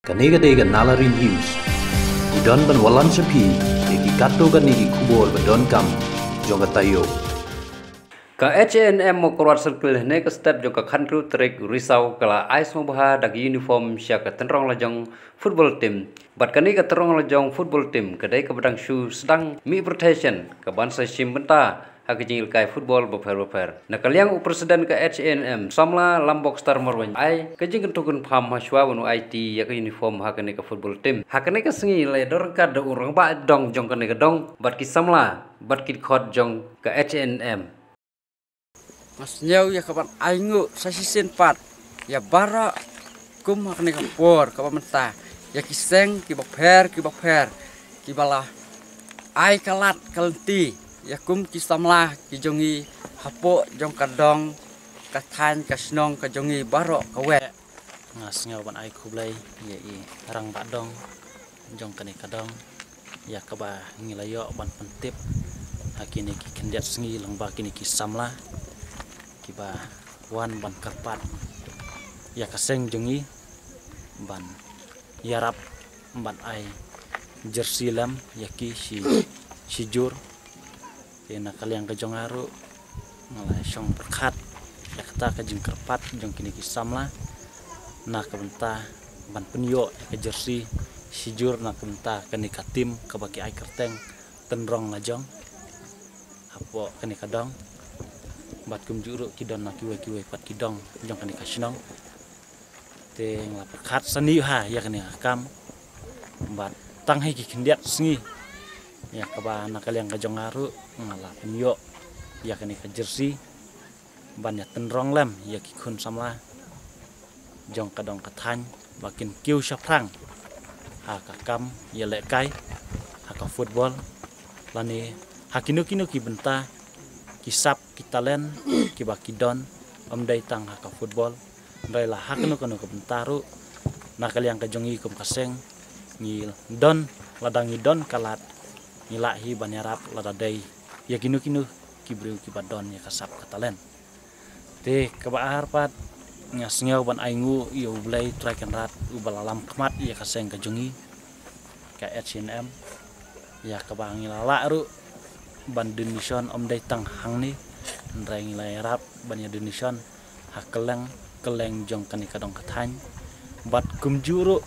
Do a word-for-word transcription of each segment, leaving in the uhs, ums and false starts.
Kane ka dei ka Nalari News. Ngi don ban wallam sha phi ïa ki katto katne ki khubor ba donkam jong ka taïew. Ka H A N M Mawkyrwat Circle hynne ka step jong ka khathynriew tarik Risaw ka la ai sngewbha da ka uniform sha ka tynrong lajong football team. Bad kane ka tynrong lajong football team ka dei kaba dang shu sdang mih pyrthei shen ka ban sa shim bynta ha ka jingïalehkai football bapher bapher. Na ka liang u president ka H A N M, Samla Lambok Star Marwein, ai ka jingkyntu kynpham ha shuwa ban u aiti ïa ka uniform ha kane ka football team. Ha kane ka sngi la ïadon ryngkat da u rangbah dong jong kane ka dong bad ki samla bad ki dkhot jong ka H A N M. Nga sngew ïa ka ban ainguh sa shisien pat ïa baroh kum ha kane ka por kaba mynta, ïa ki seng kiba pher kiba pher kiba la ai ka lad ka lynti ïa kum ki samla ki jong ngi hapoh jong ka dong, ka thaiñ, ka shnong ka jong ngi baroh kawei. Nga sngew ban ai khublei ïa i rangbah dong jong kane ka dong ïa kaba ngi la ïoh ban pyntip ha kine ki khyndiat sngi lyngba kine ki samla kiba wan ban kyrpad ïa ka seng jong ngi ban ïarap ban ai jersey lem ïa ki shi, shi jur. Te na ka liang ka jong nga ruh nga la shong pyrkhat ïa kata ka jingkyrpad jong kine ki samla na ka bynta ban pynïoh ïa ka jersey shi jur na ka bynta kane ka team kaba ki ai kyrteng tynrong lajong hapoh kane ka dong. Bad kumjuh ruh ki don na kiwei kiwei pat ki dong jong kane ka shnong. Te nga la pyrkhat sani ha ïa kane ka kam bad tang hi ki khyndiat sngi ïa kaba na ka liang ka jong nga ruh nga la pynïoh ïa kane ka jersey ban ïa tynrong lem ïa ki khun samla jong ka dong ka thaiñ ba kin kiew shaphrang ha ka kam ïalehkai ha ka football lane ha kino kino ki bynta ki sap ki talent kiba ki don, ym dei tang ha ka football. Hynrei la ha kano kano ka bynta ruh na ka liang ka jong ngi kum ka seng ngi don, lada ngi don ka lad ngi lah hi ban ïarap lada dei ïa kino kino ki briew kiba don ïa ka sap ka talent. Te kaba ar pat nga sngew ban ainguh ïa U Blei Trai Kynrad uba la lam khmat ïa ka seng ka jong ngi ka H A N M ïa kaba ngi la lah ruh ban donation, ym dei tang hangne hynrei ngi la ïarap ban ïa donation ha kylleng kylleng jong kane ka dong ka thaiñ. Bad kumjuh ruh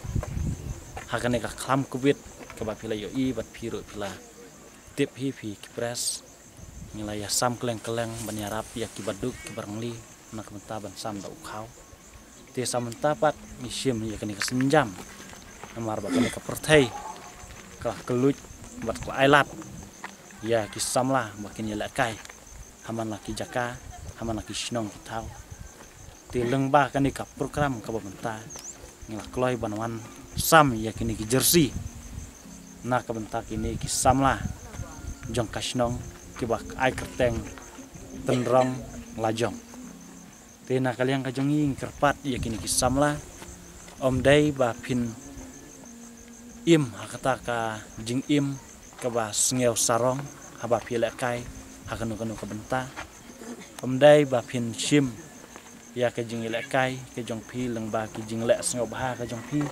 ha kane ka khlam covid kaba phi la ïohi bad phi ruh phi la tip hi phi ki press, ngi la ïa sam kylleng kylleng ban ïarap ïa kiba duk kiba rangli na ka bynta ban sam da u khaw. Te sa mynta pat ngi shim ïa kane ka sienjam namar ba kane ka pyrthei ka la kylluid bad ka la ailad ïa ki samla ba kin ïalehkai ha man la ki jaka, ha man la ki shnong ki thaw. Te lyngba kane ka program kaba mynta ngi la kloi ban wan sam ïa kine ki jersey na ka bynta kine ki samla jong ka shnong kiba ai kyrteng tynrong lajong. Te na ka liang ka jong ngi ngi kyrpad ïa kine ki samla, ym dei ba phin im ha kata ka jingim kaba sngew sarong haba phi lehkai ha kano kano ka bynta. Ym dei ba phin shim ïa ka jingïalehkai ka jong phi lyngba ki jingleh sngewbha ka jong phi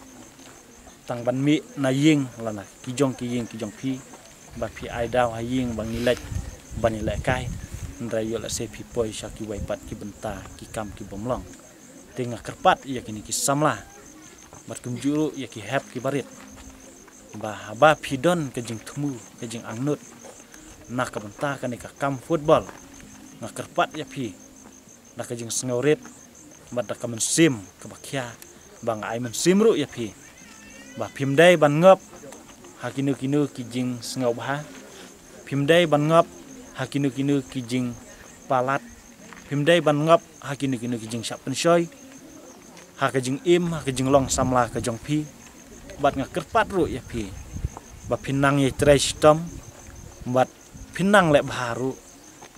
tang ban mih na ïing lane ki jong ki ïing ki jong phi ba phi ai daw ha ïing ba ngi leit ban ïalehkai. Hynrei ïoh lehse phi poi sha kiwei pat ki bynta ki kam ki bym long. Te nga kyrpad ïa kine ki samla bad kumjuh ruh ïa ki hep ki barit ba haba phi don ka jingthmu ka jingangnud na ka bynta kane ka kam football, nga kyrpad ïa phi da ka jingsngewrit bad da ka mynsiem kaba khia ba nga ai mynsiem ruh ïa phi ba phim dei ban ngop ha kino kino ki jingsngewbha, phim dei ban ngop ha kino kino ki jingpalat, phim dei ban ngop ha kino kino ki jingshah pynshoi ha ka jingim ha ka jinglong samla ka jong phi. Bad nga kyrpad ruh ïa phi ba phin nang ïatrei shitom bad phin nang leh bha ruh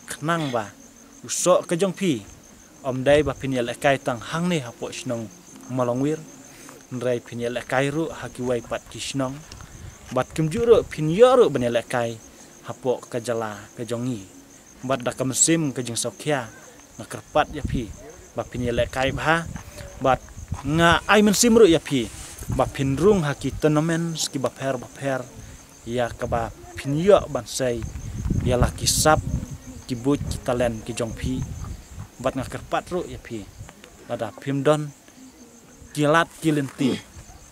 khnang ba u soh ka jong phi ym dei ba phin ïalehkai tang hangne hapoh shnong Mawlongwir, hynrei phin ïalehkai ruh ha kiwei pat ki shnong bad kumjuh ruh phin ïoh ruh ban ïalehkai hapoh ka jylla ka jong ngi. Bad da ka mynsiem ka jingsngewkhia nga kyrpad ïa phi ba phin ïalehkai bha bad nga ai mynsiem ruh ïa phi ba phin rung ha ki tournaments kiba pher ba pher, ïa kaba phin ïoh ban sei ïa la ki sap, ki buit, ki talent ki jong phi. Bad nga kyrpad ruh ïa phi, lada phim don ki lad ki lynti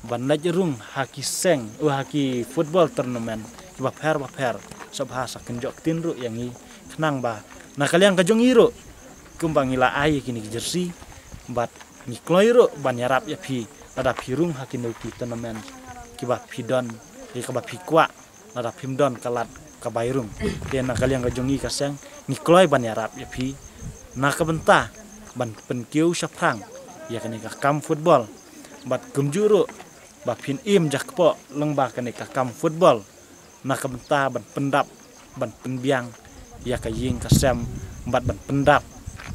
ban leit rung ha ki seng, u ha ki football tournament kiba pher ba pher, sngewbha sa kynjoh ktien ruh ïa ngi, khnang ba na ka liang ka jong ngi ruh, kumba ngi la ai ïa kine ki jersey, bad ngi kloi ruh ban ïarap ïa phi lada phi rung ha kine ki tournament kiba phi don, ïa kaba phi kwah, lada phim don ka lad ka bai rung. Te na ka liang ka jong ngi ka seng, ngi kloi ban ïarap ïa phi na ka bynta ban pynkiew shaphrang ïa kane ka kam football. Bad kumjuh ruh ba phin im jakpoh lyngba kane ka kam football, na ka bynta ban pyndap, ban pynbiang ïa ka ïing ka sem, bad ban pyndap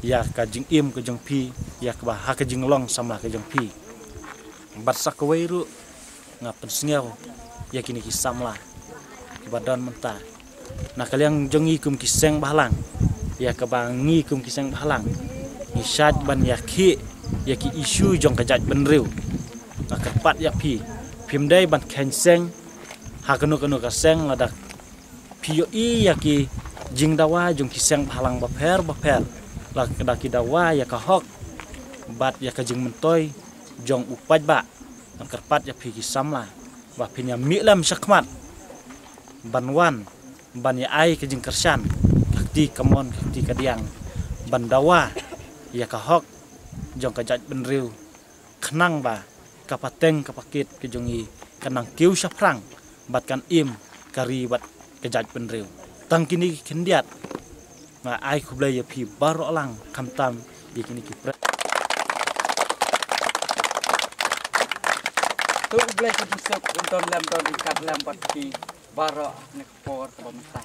ïa ka jingim ka jong phi, ïa kaba ha ka jinglong samla ka jong phi. Bad sa kawei ruh, nga pynsngew ïa kine ki samla kiba don mynta. Na ka liang jong ngi kum ki seng bhalang, ïa kaba ngi kum ki seng bhalang, ngi shait ban ïakhih ïa ki issue jong ka jaitbynriew. Nga kyrpad ïa phi, phim dei ban kheiñ seng ha kano kano ka seng, lada phi ïohi ïa ki jingdawa jong ki seng bhalang bapher bapher, lada ki dawa ïa ka hok bad ïa ka jingmyntoi jong u paidbah. Nga kyrpad ïa phi ki samla ba phin ïa mih lem shakhmat ban wan ban ïa ai ka jingkyrshan, ka kti kamon ka kti kadiang, ban dawa ïa ka hok jong ka jaitbynriew, khnang ba ka pateng ka pakit ka jong ngi kan nang kiew shaphrang bad kan im ka ri bad ka jaitbynriew. Tang kine ki khyndiat nga ai khublei ïa phi baroh lang, khamtam ïa kine ki pre- To U Blei ka jingsuk un don lem, don ryngkat lem bad phi baroh ha kane ka por kaba mynta.